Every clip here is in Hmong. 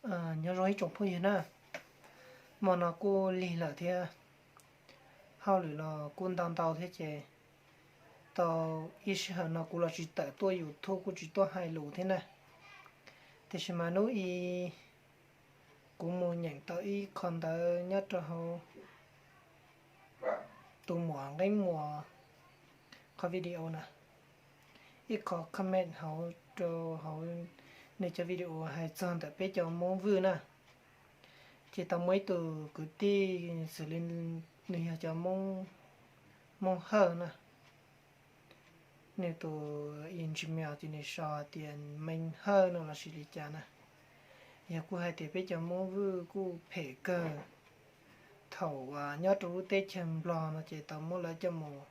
Nyob zoo ib tsoom phooj ywg na, hmo no kuj lig lawm thiab, hauj lwm los kuj ntau ntau thiab ces tau ib sij hawm no kuv los tsis tawm tuaj YouTube kuj tsis tuaj hais lus thiab na. Tiam sis mas hnub i kuv mus nyeem tau ib qho ntawv nyob rau hauv tus muam Nqeeb Muas qhov video na, ib qho comment hauv rau hauv nws cov video hais txog ntawm peb cov Hmoob Vwj na. Ces tau muaj ib tug kwv tij xws li nws yog cov Hmoob Hawj na, nws tus Gmail ces nws sau tias Meej Hawj no los sis li cas na. Yog kuj hais tias peb cov Hmoob Vwj kuj phem kawg. Thaum nyob rau lub teb chaws Nplog no ces tau muab lawv coj mus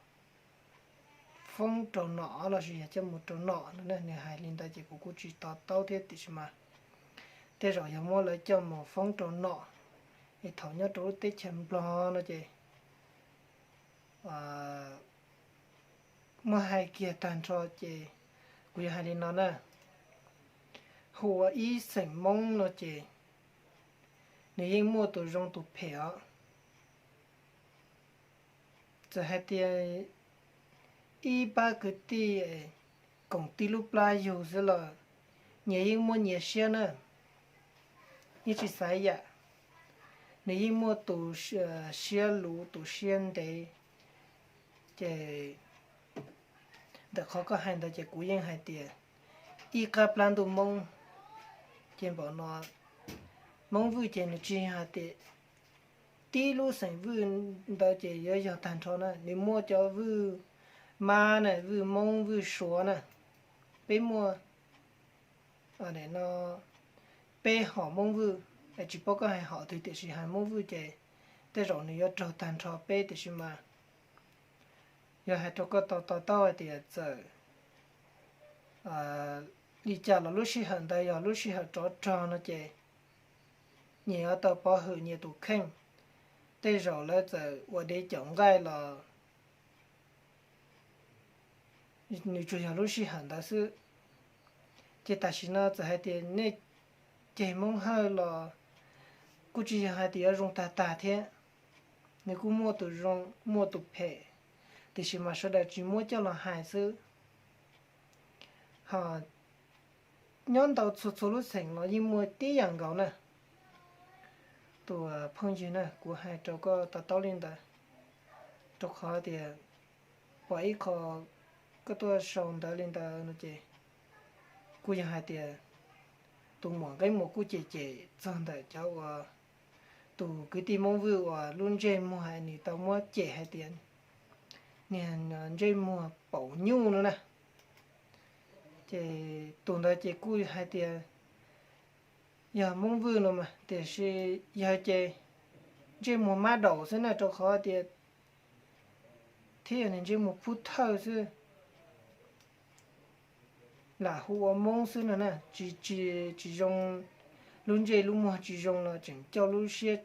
foob rau nom los sis yog coj mus rau nom no na, nws hais li ntawd ces kuv kuj tsis to taub thiab tiam sis mas tej zaum yog muab lawv coj mus foob rau nom. Es thaum nyob rau lub teb chaws Nplog no ces muab hais kiag tag nrho ces kuv yog hais li no na, hu ua ib xeem Hmoob no ces nws yeej muaj tus zoo tus phem os. Txawm hais tias ib pab kwv tij koom tib lub plab yug xwb los nyias yeej muaj nyias siab na, yeej tsis xaiv yam. Nws yeej muaj tus siab luv tus siab ntev. Ces ntawm qhov koj hais ntawd ces kuv yeej hais tias ib qab plab ntuj Hmoob ces npaum no, Hmoob Vwj ces nws tsis yog hais tias tib lub xeem Vwj ntawd ces yuav yog tag nrho na, nws muaj cov Vwj Mab na, Vwj Hmoob, Vwj Suav na, peb muaj no, peb hom Hmoob Vwj, tsis paub koj hais hom twg tiam sis hais Hmoob Vwj ces tej zaum nws yuav raug tag nrho peb tiam sis mas yog hais rau koj to taub hais tias txawm li cas los lub sij hawm ntawd yog lub sij hawm rov rog no ces nyias yuav tau pov hwm nyias tus kheej. Tej zaum lawv txawm ua dev caum nqaij los nws tsuas yog lub sij hawm ntawd xwb. Ces tam sim no txawm hais tias nej ceg Hmoob Hawj los kuj tsis yog hais tias yuav zoo tag tag thiab, nws kuj muaj tus zoo muaj tus phem, tiam sis mas sawv daws tsis muab coj los hais xwb. Ho nyob ntau txhua txhua lub xeem los yeej muaj tib yam nkaus na. Tus phooj ywg na, kuv hais rau koj to taub li ntawd, rau qhov tias pom ib qho koj tuaj sau ntawv li ntawd no ces kuj yog hais tias tus muam Nqeeb Muas kuj cem cem txog ntawm cov uas tus kwv tij Hmoob Vwj uas lub ntsej muag nws tau muab cem hais tias niag ntsej muag paum nyuj no na. Ces tus ntawd ces kuj hais tias yog Hmoob Vwj no mas tiam sis yog ces ntsej muag mab daum xwb na, rau qhov tias thiab yog nws ntsej muag pub thawj xwb, lam hu ua Hmoob xwb no na, tsis, tsis, tsis zoo, lub ntsej lub muag tsis zoo los tseem coj lub siab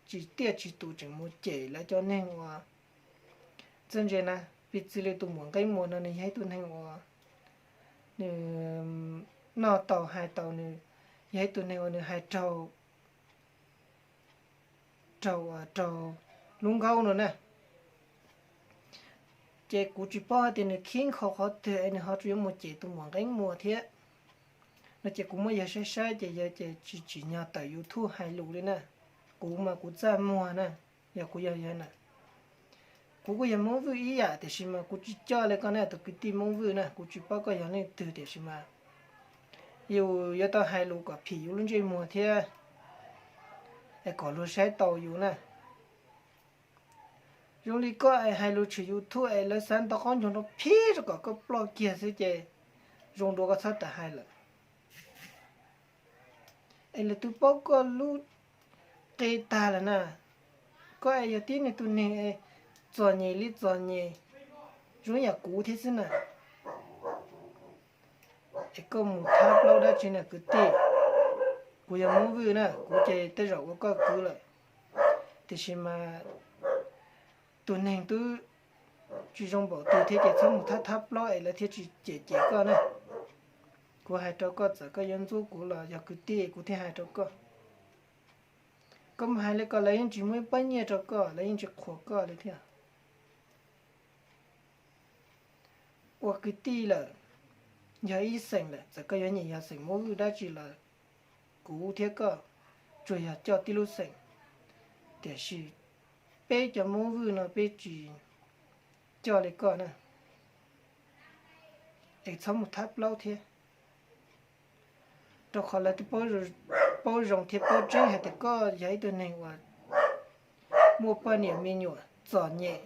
tsis tiaj tsis tus tseem mus cem lawv cov neeg uas txawj ntse na. Piv txwv li tus muam Nqeeb Muas no nws yog ib tug neeg uas nws noj tau hais tau, nws yog ib tug neeg uas nws hais raug, raug, raug lub nkaub no na. Ces kuv tsis paub hais tias nws khib nkhaus qhov twg es nws ho tsuas yuav mus cem tus muam Nqeeb Muas thiab no ces kuv muab yawg saib saib ces yawg ces tsis tsim nyog tawm YouTube hais lus li na. Kuv mas kuv txaj muag na, yog kuv yog yawg na. Kuv kuj yog Hmoob Vwj ib yam tiam sis mas kuv tsis coj li koj na, tus kwv tij Hmoob Vwj na, kuv tsis paub koj yog leej twg tiam sis mas yus yuav tau hais lus kom phim yus lub ntsej muag thiab es kom luag saib tau yus na. Zoo li koj es hais lus tshwm YouTube es lawv xav ntaus qaub ncaug rau phib rau kom koj ploj kiag xwb ces zoo dua koj txhob tawm hais lawm. Es lawv twb paub koj lub qe tag lawm na. Koj es yog tib neeg tus neeg es txom nyem li txom nyem zoo yam kuv thiab xwb na. Es koj mus thab plaub dab tsi na kwv tij? Kuv yog Hmoob Vwj na, kuv ces tej zaum ua koj kwv lawm, tiam sis mas tus neeg twb tsis zoo npaum twg thiab ces txhob mus thab thab plaub es lawv thiaj tsis cem cem koj na. Kuv hais rau koj, txawm koj yuav ntxub kuv los yog kwv tij kuv thiaj hais rau koj. Koj mus hais li ko lawv yeej tsis muab ib pob nyiaj rau koj, lawv yeej tsis qhuas koj li thiab. Ua kwv tij lawm, yog ib xeem lawm, txawm koj yuav nyiam yog xeem Hmoob Vwj dab tsi los kuv thiab koj tsuas yog coj tib lub xeem, tiam sis peb cov Hmoob Vwj no peb tsis coj li koj na. Es txhob mus thab plaub thiab, rau qhov lawv twb paub zoo thiab paub tseeb hais tias koj yog ib tug neeg uas muaj poj niam me nyuam txom nyem,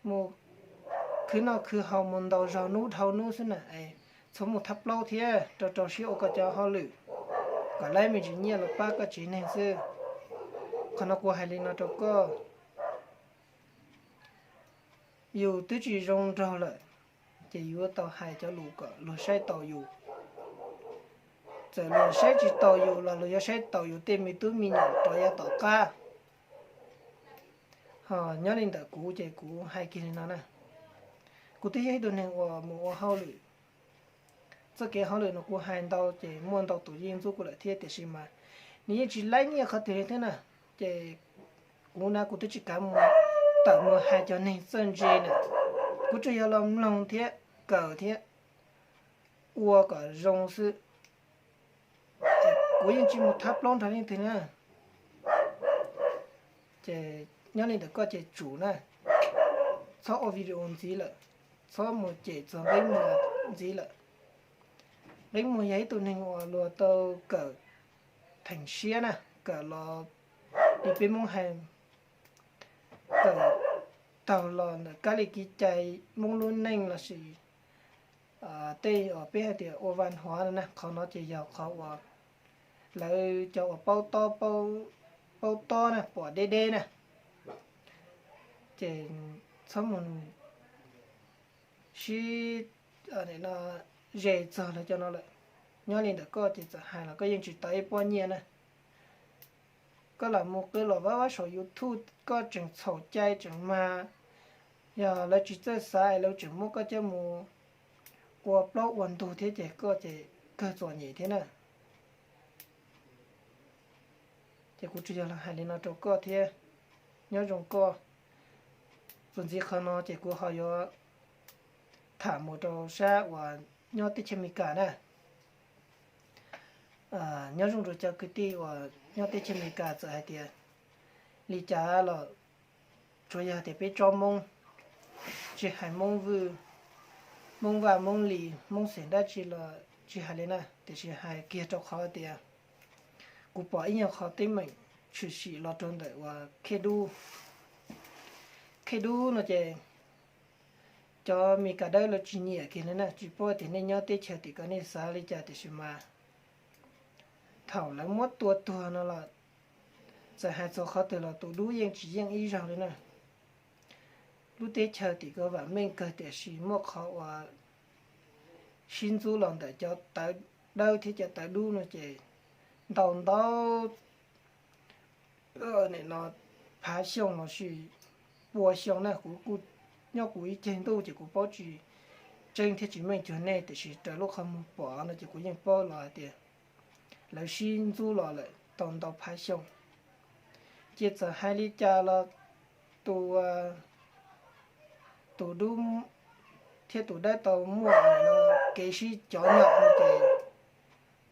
mus khwv noj khwv haus mus ntaus zog hnub dhau hnub xwb na. Txhob mus thab plaub thiab, rau rau siab ua koj cov hauj lwm kom laib me ntsis nyiaj los pab koj tsev neeg xwb. Qhov no kuv hais li no rau koj. Yus twb tsis zoo nraug lawm, ces yuav tau hais cov lus kom luag saib taus yus. Txawm luag saib tsis taus yus los luag yuav saib taus yus tej me tub me nyuam rov yav tom qab. Ho nyob li ntawm kuv ces kuv hais kiag li no na. Kuv twb yog ib tug neeg uas mus ua hauj lwm, txoj kev hauj lwm no kuv hais ntau ces muaj ntau tus yeej ntxub kuv lawm thiab, tiam sis mas nws yeej tsis laib nyiaj qhov twg li thiab na. Ces kuv na kuv twb tsis kav mus tawm mus hais cov neeg txawj ntse na, kuv tsuas yog los mloog thiab kawm thiab ua kom zoo xwb. Kuv yeej tsis mus thab plaub nrog leej twg na. Ces nyob li ntawm koj ces tsum na, txhob ua video ntxiv lawm, txhob mus cem txog Nqeeb Muas ntxiv lawm. Nqeeb Muas yog ib tug neeg uas luag tau kawm theem siab na, kawm los li peb Hmoob hais, kawm taug los ntawm kab li kev cai Hmoob lub neej lossis tej uas peb hais tias ua văn hóa no na. Qhov no ces yog qhov uas lawv cov uas paub tob, paub tob na pom deb deb na, ces txhob mus sib ze txog lawv cov no lawm. Nyob li ntawm koj ces txawm hais los koj yeej tsis tau ib pob nyiaj na. Koj lam mus qw los vaj vaj saum YouTube koj tseem txhaum cai tseem mag, yog lawv tsis txawj xav es lawv tseem muab koj coj mus ua plaub ua ntug thiab ces koj ces kawg txom nyem thiab na. Ces kuv tsuas yog los hais li no rau koj thiab, nyob zoo koj. Txuas ntxiv qhov no ces kuv ho yuav tham mus rau sab uas nyob teb chaws Amelikas na. Nyob zoo rau cov kwv tij uas nyob teb chaws Amelikas, txawm hais tias li cas los tsuas yog tias peb tsob Hmoob, tsis hais Hmoob Vwj, Hmoob Vaj, Hmoob Lis, Hmoob xeem dab tsi los tsis hais li na, tiam sis hais kiag rau qhov tias kuv pom ib nyuag qhov teeb meem tshwm sim los rau ntawm uas Khej Dub. Khej Dub no ces cov Amelikas dawb lawv tsis nyiam kiag li na, tsis paub tias nej nyob teb chaws tim ko nej xav li cas, tiam sis mas thaum lawv muab tua tuag no los txawm hais txog qhov twg los tus dub yeej tsis yeej ib zaug li na. Lub teb chaws tim ko vam meej kawg, tiam sis muaj qhov uas sib ntxub los ntawm cov tawv dawb thiab cov tawv dub no ces ntau ntau no phav xyoo lossis pua xyoo na. Kuv kuj nyob kuv ib ceg ntuj ces kuv paub tsis tseeb thiab tsis meej cuag nej, tiam sis raws lub qhov muag pom no ces kuv yeej paub los hais tias lawv sib ntxub los lawm tau ntau phav xyoo. Ces txawm hais li cas los tus, tus dub thiab tus dawb tau muaj kev sib cov nyom no ces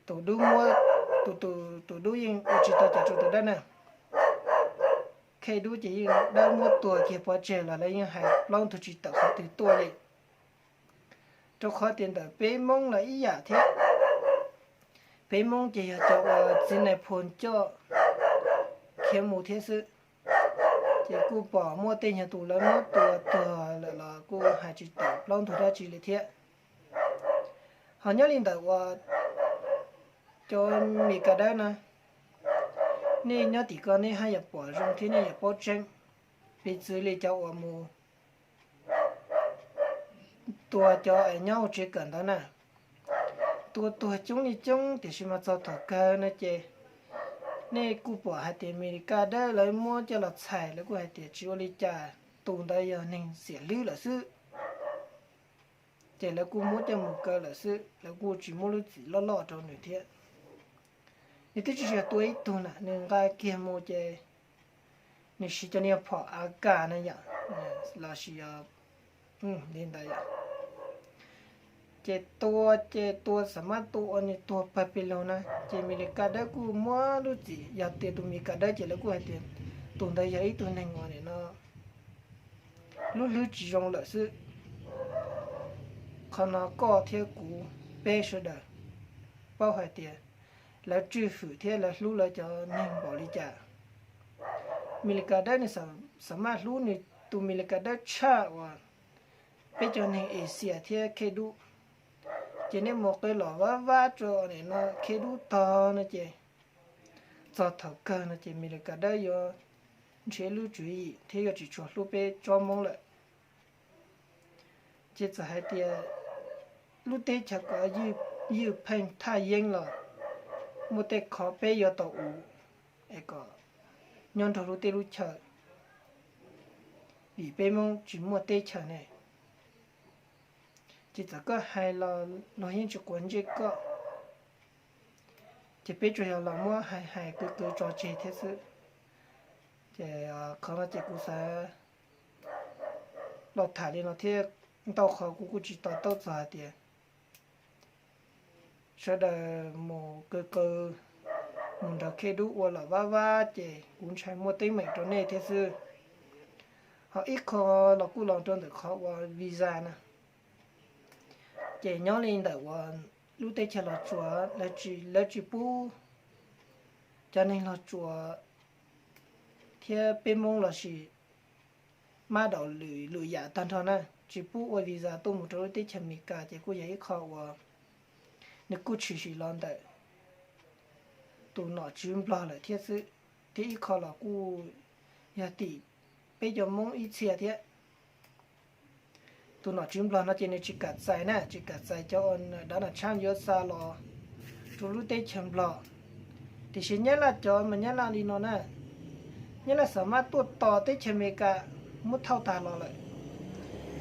tus dub muab, tus, tus dub yeej ua tsis tau cas rau tus dawb na. Khej Dub ces yeej dawb muab tua kiag pov tseg los lawv yeej hais plaub ntug tsis tawm qhov twg tuaj li. Rau qhov tias ntawm peb Hmoob los ib yam thiab. Peb Hmoob ces yog cov uas txiv nais phoo coj khiav mus thiab xwb. Ces kuj pom muaj tej nyuag tus lawv muab tua tuag lawm los kuj hais tsis tawm plaub ntug dab tsi li thiab. Ho nyob li ntawm uas cov Meskas dawb na, nej nyob tim ko nej haj yam pom zoo thiab nej yam paub tseeb. Piv txwv li cov uas mus tua cov es nyob hauv tsev kawm ntawv na, tua tuag coob li coob, tiam sis mas txog thaum kawg no ces nej kuj pom hais tias Meskas dawb lawv muab coj los txhais, lawv kuj hais tias tsis ua li cas, tus ntawd yog neeg xiam hlwb lawm xwb. Ces lawv kuj muab coj mus kaw lawm xwb, lawv kuj tsis muab lub txim loj loj rau nws thiab. Nws twb tsis yog tua ib tug na, nws nqa kiag mus ces nws siv cov niag phom AK na yom, los sis yog li ntawd yom. Ces tua ces tua xam mab tua ua nws tuag pawg pes lug na, ces Mis Lis Kas dawb kuj muab lub txim, yog tias tus Mis Lis Kas dawb ces lawv kuj hais tias tus ntawd yog ib tug neeg uas nim no lub hlwb tsis zoo lawm xwb. Qhov no koj thiab kuv, peb sawv daws paub hais tias lawv tswj hwm thiab lawv hlub lawv cov neeg npaum li cas. Mis Lis Kas dawb nws xam maj hlub nws tus Mis Lis Kas dawb tshaj uas peb cov neeg Asia thiab Khej Dub. Ces nej mus qw los vab vab rau nim no Khej Dub tog no ces txog thaum kawg no ces Mis Lis Kas dawb yuav nrhiav lub tswv yim thiab yuav tsis tshua hlub peb tsob Hmoob lawm. Ces txawm hais tias lub teb chaws ko ywj pheej thaj yeeb los muaj tej qhov peb yuav tau ua es kom nyob nrog lub teb lub chaw, vim peb Hmoob tsis muaj teb chaws ne. Ces txawm koj hais los luag yeej tsis quav ntsej koj. Ces peb tsuas yog los muab hais hais kwv kwv tso tseg thiab xwb. Ces qhov no ces kuv xav los tham li no thiab, ntau qhov kuv kuj tsis to taub txog hais tias sawv daws mus qw qw mus nrog Khej Dub ua los vab vab ces kuv ntshai muaj teeb meem rau nej thiab xwb. Ho ib qho los kuj los rau ntawm qhov ua visa na. Ces nyob li ntawm uas lub teb chaws Los Tsuas lawv tsis pub cov neeg Los Tsuas thiab peb Hmoob los sis mab daum lwm yam tag nrho na, tsis pub ua visa tuaj mus rau lub teb chaws Amelikas ces kuj yog ib qho uas nws kuj tshwm sim los ntawm tus nom tswv Nplog lawm thiab xwb, thiab ib qho los kuj yog tim peb cov Hmoob ib txhia thiab. Tus nom tswv Nplog no ces nws tsis kam txais na, tsis kam txais cov uas Donald Trump yuav xa los rau lub teb chaws Nplog. Tiam sis Nyab Laj cov mas Nyab Laj li no na, Nyab Laj xam mab tuaj tos teb chaws Amelikas muab thauj tag los lawm.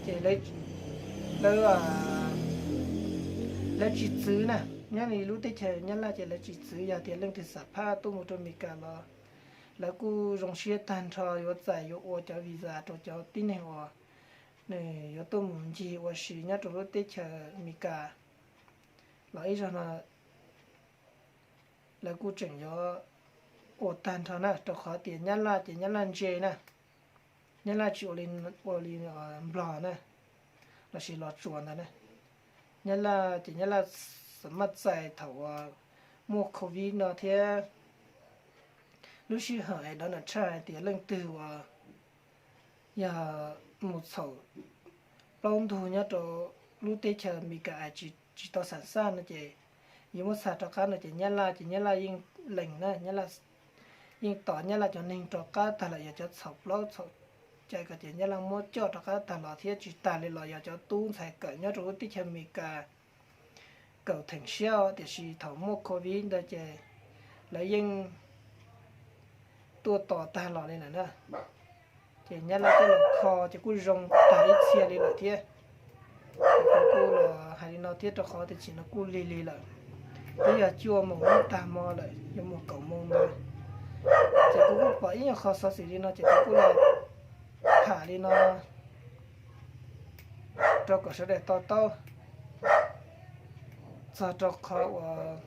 Ces lawv, lawv tsis txwv na, nyob li lub teb chaws Nyab Laj ces lawv tsis txwv, yog tias leej twg xam phaj tuaj mus rau Amelikas los lawv kuj zoo siab tag nrho yuav txais yuav ua cov visa rau cov tib neeg uas nws yuav tuaj mus ncig ua si nyob rau lub teb chaws Amelikas los ib zaug no lawv kuj tseem yuav ua tag nrho na, rau qhov tias Nyab Laj ces Nyab Laj ntse na, Nyab Laj tsis ua li Nplog na, los sis Los Tsuas ntawd na. Nyab Laj ces Nyab Laj xam maj txais thaum uas muaj covid no thiab lub sij hawm es Donald Trump hais tias leej twg uas yog mus txhaum plaub ntug nyob rau lub teb chaws Amelikas es tsis tau xam xaj no ces yuav muab xa rov qab no ces Nyab Laj ces Nyab Laj yeej lees na, Nyab Laj yeej tos Nyab Laj cov neeg rov qab tag lawm, yog cov txhaum plaub txhaum cai ko ces Nyab Laj muab coj rov qab tag los thiab tsis tas li los yog cov tub ntxhais kawm nyob rau lub teb chaws Amelikas kawm theem siab, tiam sis thaum muaj covid ntawd ces lawv yeej tuaj tos tag los li lawm na. Ces Nyab Laj coj los kho ces kuj zoo tag ib txhia li lawm thiab. Kuv kuj los hais li no thiab rau qhov tias tam sim no kuj lig lig lawm, twb yog cuaj moos ib tag hmo lawm, yuav mus kaum moos ntawd. Ces kuv kuj pom ib nyuag qho xov xwm li no ces kuv kuj los tham li no rau kom sawv daws to taub txog rau qhov uas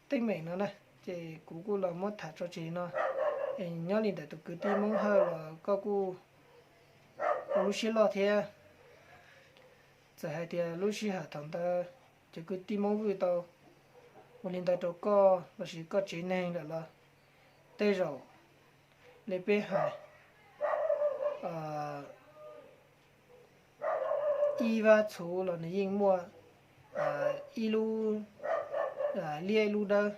teeb meem no na. Ces kuv kuj los muab tham tso tseg li no. Es nyob li ntawm tus kwv tij Hmoob Hawj los koj kuj ua lub siab loj thiab. Txawm hais tias lub sij hawm thaum ntawd cov kwv tij Hmoob Vwj tau ua li ntawd rau koj los sis koj tsev neeg lawm los tej zaum li peb hais ib vab txhuv los nws yeej muaj ib lub liab ib lub dawb.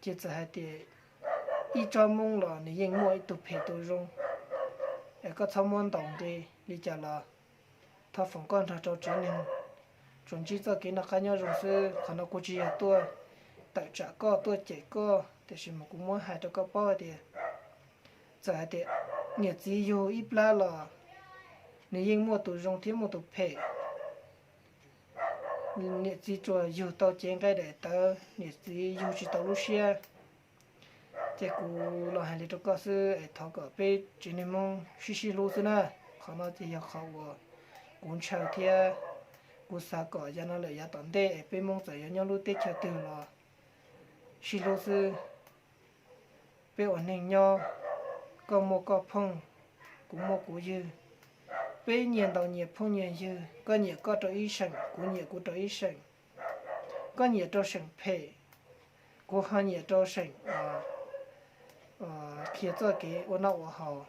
Ces txawm hais tias ib tsob Hmoob los nws yeej muaj ib tug phem tus zoo. Es koj txhob muab ntaus nqi li cas los thov foom koj nrog rau tsev neeg tsuas ntsib txoj kev noj qab nyob zoo xwb. Qhov no kuv tsis yog tuaj tawm tsam koj tuaj cem koj, tiam sis mas kuv muab hais rau koj paub hais tias txawm hais tias niam txiv yug ib plab los nws yeej muaj tus zoo thiab muaj tus phem. niam txiv tsuas yug tau cev nqaij daim tawv, niam txiv yug tsis tau lub siab. Ces kuv los hais li rau koj xwb es thov kom peb tsev neeg Hmoob sib sib hlub xwb na. Qhov no ces yog qhov uas kuv ntshaw thiab kuv xav kom yav no lawm yav tom ntej es peb Hmoob txawm yuav nyob lub teb chaws twg los sib hlub xwb. Peb ua neeg nyob, koj muaj koj phooj, kuv muaj kuv ywg. Peb nyias ntaus nyias phooj nyias ywg, koj nyiam koj rau ib seem, kuv nyiam kuv rau ib seem. Koj nyiam rau seem phem, kuv ho nyiam rau seem qhia txoj kev ua noj ua haus.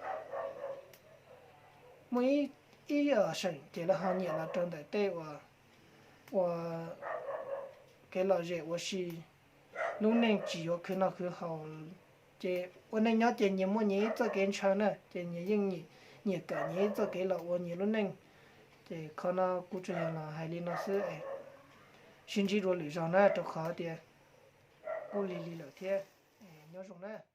Muaj ib seem ces lawv ho nyiam los rau ntawm tej uas ua kev lom zem ua si, lub neej tsis yuav khwv noj khwv haus. Ces ua neej nyob ces nyias muaj nyias ib txoj kev ntshaw na, ces nyias yeej nyiam kawm nyias ib txoj kev los ua nyias lub neej. Ces qhov no kuv tsuas yog los hais li no xwb, sib ntsib dua lwm zaug na, rau qhov tias kuj lig lig lawm thiab. Nyob zoo na.